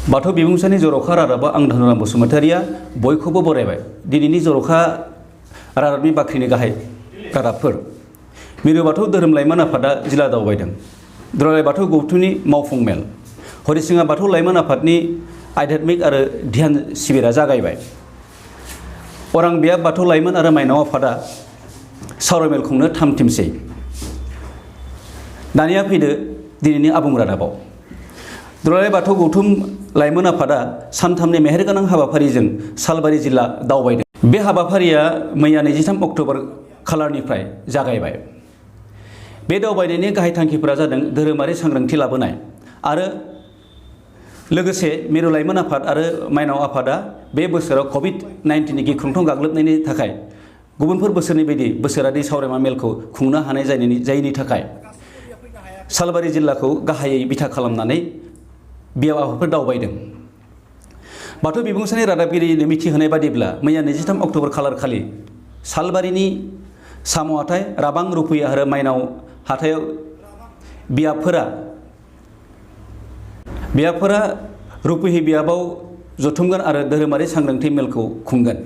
बाथौ बिबुंसारनि जर'खा रादाबा आं धनराम बसुमतारिया बयखौबो बरायबाय। दिनैनि जर'खा रादाबनि बाख्रिनि गाहाय रादाबफोर। मिरु बाथौ धोरोम लाइमोन आफादा जिल्ला दावबायदों। दुलाराय बाथौ गौथुमनि मावफुं मेल। हरिसिङा बाथौ लाइमोन आफादनि आध्यात्मिक आरो ध्यान शिबिरा जागायबाय। अरां बियाब बाथौ लाइमोन आरो माइनाव आफादा सावरायमेल खुंनो थाम-थिमसै। दानिया फैदो दिनैनि आबुं रादाबाव। दुलाराय बाथौ गौथुम लाइमोन आफादा सानथामनि मेहेरगोनां हाबाफारिजों सालबारि जिल्ला दावबायदों। बे हाबाफारिया मैया 23 अक्ट'बर खालारनिफ्राय जागायबाय। बे दावबायनायनि गाहाय थांखिफोरा जादों धोरोमारि सांग्रांथि लाबोनाय आरो लोगोसे मिरु लाइमोन आफाद आरो माइनाव आफादा बे बोसोराव कभिड-19 गिख्रंथाव गाग्लोबनायनि थाखाय गुबुनफोर बोसोरनि बायदि बोसोरारि सावरायमा मेलखौ खुंनो हानाय जायैनि थाखाय सालबारि जिल्लाखौ गाहायै बिथा खालामनानै बियाब आफादफोर दावबायदों। बाथौ बिबुंसारनि रादाबगिरिनो मिथिहोनाय बादिब्ला मैया 23 अक्ट'बर खालारखालि सालबारिनि साम' हाथाय, राबां, रुपै आरो माइनाव हाथायाव बियाबफोरा रुपैहि बियाबाव जथुमगोन आरो धोरोमारि सांग्रांथि मेलखौ खुंगोन।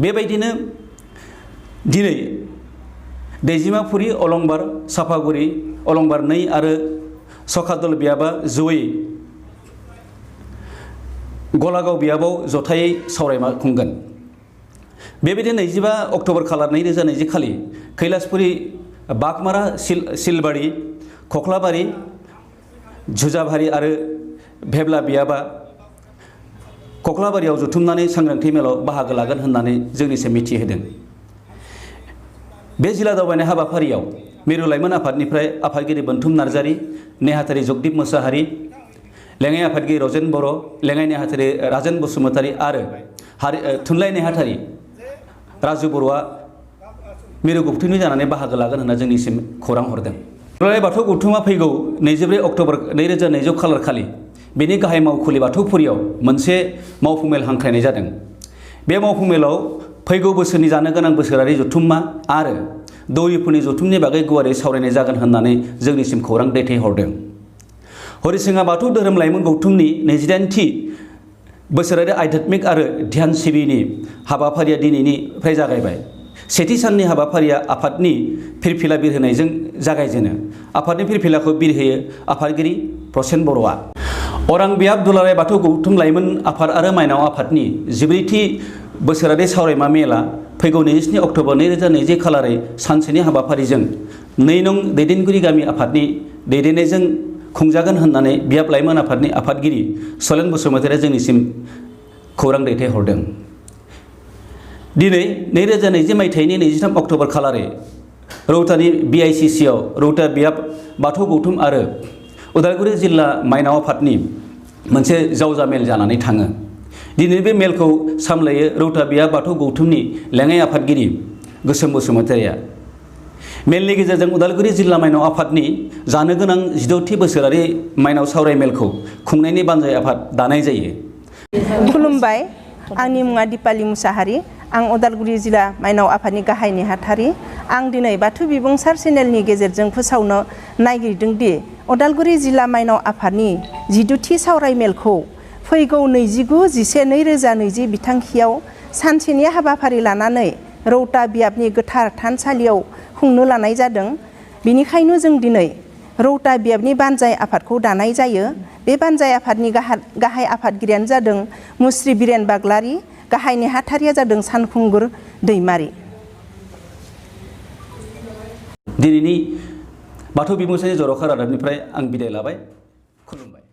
बेबायदिनो दिनै दैजिमाफुरि, अलंबार, साफागुरि, अलंबार 2 आरो सखादल बियाबा जयै गलागाव बियाबाव जथायै सावरायमा खुंगोन। बेबायदिनो 25 अक्ट'बर खालार 2020 खालि कैलासपुरि, बागमारा, सिलबारि, खख्लाबारि, झुजाभारि आरो भेब्ला बियाबा खख्लाबारियाव जथुमनानै सांग्रांथि मेलाव बाहागो लागोन होननानै जोंनिसिम मिथिहोदों। बे जिल्ला दावबायनाय हाबाफारियाव मिरु लाइमोन आफादनिफ्राय आफादगिरि बोनथुम नार्जारि, नेहाथारि जगदीप मोसाहारि, लेङाइ आफादगिरि रजेन बर', लेङाइ नेहाथारि राजेन बसुमतारि आरो थुनलाइ नेहाथारि राजु बर'आ मिरु गौथुमनि जानानै बाहागो लागोन होनना जोंनिसिम खौरां हरदों। दुलाराय बाथौ गौथुमा फैगौ 24 अक्ट'बर 2020 खालार खालि बेनि गाहाय मावखुलि बाथौफुरियाव मोनसे मावफुं मेल हांख्रायनाय जादों। बे मावफुं मेलाव फैगौ बोसोरनि जानो गोनां बोसोरारि जथुम्मा आरो दौरिफोरनि जथुमनि बागै गुवारै सावरायनाय जागोन होननानै जोंनिसिम खौरां दैथायहरदों। हरिसिङा बाथौ धोरोम लाइमोन गौथुमनि 28थि बोसोरारि आध्यात्मिक आरो ध्यान शिबिरनि हाबाफारिया दिनैनिफ्राय जागायबाय। सेथि साननि हाबाफारिया आफादनि फिरफिला बिरहोनायजों जागायजेनो। आफादनि फिरफिलाखौ बिरहोयो आफादगिरि प्रसेन बर'आ। अरां बियाब दुलाराय बाथौ गौथुम लाइमोन आफाद आरो माइनाव आफादनि 14थि बोसोरारि सावरायमा मेला फैगौ 27 अक्ट'बर 2020 खालारै सानसेनि हाबाफारिजों 2 नं दैदेनगिरि गामि आफादनि दैदेननायजों खुंजागोन होननानै बियाब लाइमोन आफादनि आफादगिरि सलेन बसुमतारिया जोंनिसिम खौरां दैथायहरदों। दिनै 2020 मायथाइनि 23 अक्ट'बर खालारै रौतानि BICCआव रौता बियाब बाथौ गौथुम आरो उदालगुरि जिल्ला माइनाव आफादनि मोनसे जावजा मेल जानानै थाङो। दिनै बे मेलखौ सामलायो रौता बियाब बाथौ गौथुमनि लेङाइ आफादगिरि गोसोम बसुमतारिया। मेलनि गेजेरजों उदालगुरि जिल्ला माइनाव आफादनि जानो गोनां 16थि बोसोरारि माइनाव सावराय मेलखौ खुंनायनि बानजाय आफाद दानाय जायो। खुलुमबाय, आंनि मुङा दिपाली मुसाहारि। आं उदालगुरि जिल्ला माइनाव आफादनि गाहाय नेहाथारि। आं दिनै बाथौ बिबुंसार चेनेलनि गेजेरजों फोसावनो नागिरदों दि उदालगुरि जिल्ला माइनाव आफादनि 16थि सावराय मेलखौ फैगौ 29/11/2020 बिथांखियाव सानसेनि हाबाफारि लानानै रौता बियाबनि गोथार थानसालियाव खुंनो लानाय जादों। बेनिखायनो जों दिनै रौता बियाबनि बानजाय आफादखौ दानाय जायो। बे बानजाय आफादनि गाहाय आफादगिरियानो जादों मुस्रि बिरेन बाग्लारि, गाहाय नेहाथारिया जादों सानखुंगुर दैमारि। दिनैनि बाथौ बिबुंसारनि जर'खा रादाबनिफ्राय आं बिदाय लाबाय। खुलुमबाय।